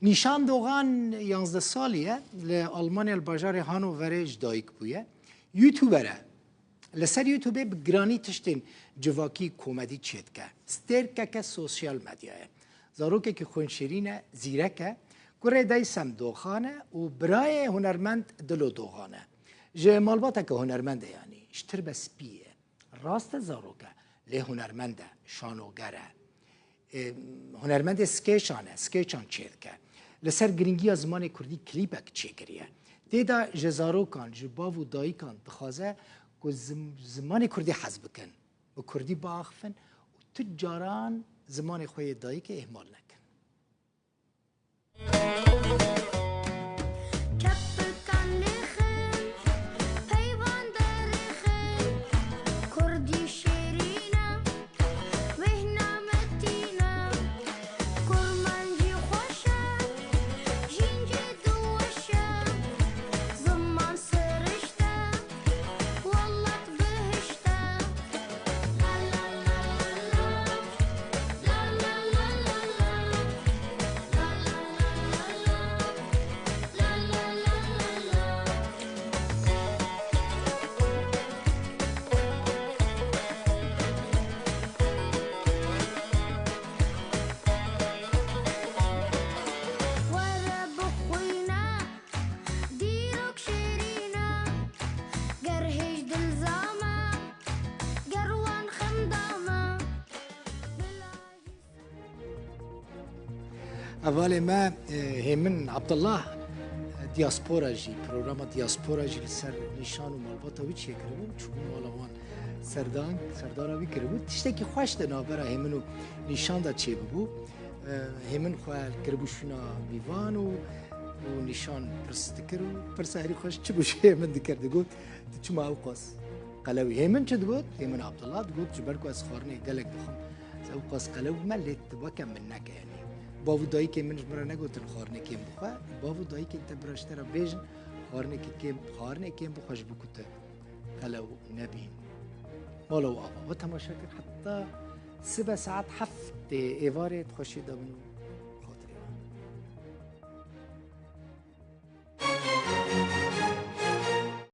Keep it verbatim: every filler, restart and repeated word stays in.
Nîşan Doğan yanzdeh salî ye, li Almanya li bajarê Hanoverê ji dayik bûye. YouTuber e. Li ser YouTubeê bi giranî tiştên civakî komedî çêdike. Stêrkeke sosyal medyayê. Zarokekî xweşşirîn e, zîrek e. Kurê dayî Sem Doğan e û birayê hunermend Dilo Doğan e. Ji malbateke hunermend e yanî. Ji tirbe spî ye. Rast e zarok e, lê hunermend e, şanoger e. Ê, hunermendê skêçan e, skêçan çêdike. Li ser girîngiya zimanê kurdî klîpek çêkiriye. Tê de ji zarokan, ji bav û dayikan dixwaze ku zim-, zimanê kurdî hez bikin, bi kurdî biaxifin û tu caran zimanê xwe yê dayikê îhmal nekin. Kepikan lêxin, peyvan derêxin, kurdî şêrîn e, wêhna metîn e, kurmancî xweş e, jîn jê diweş e, ziman sirişt e, welat bihişt e. Were bixwîne, dîrok şêrîn e, ger hêj dilzam e, ger wan xemdam e, bila jî Hevalê me, e, Hêmin Abdullah, e, diaspora jî, programa diaspora jî li ser nîşan û malbata wî çêkiribû, çûbû mala wan serdan, serdana wî kiribû. Tiştekî xweş di navbera Hêmin û nîşan de çêbibû. E, Hêmin xwe kiribû şûna mîvan û, û nîşan pirs dikir û pirsa herî xweş çi bû ji Hêmin dikir, digot, "Tu çima ew qas qelew î?" Hêmin çi digot? Hêmin Abdullah digot, "Ji ber ku ez xwarinê gelek dixwim, ez ew qas qelew bime, lê tu weke min neke." Yanî bav û dayikê min ji min re negotin xwarinê kêm bixwe. Bav û dayikên te bira ji te re bêjin, xwarinekê kêm, xwarinê kêm bixwe ji bo ku tu qelew nebî. Mala û ava we temaşe kir, heta sibe saet heftê êvarê di xweşiyê de bin û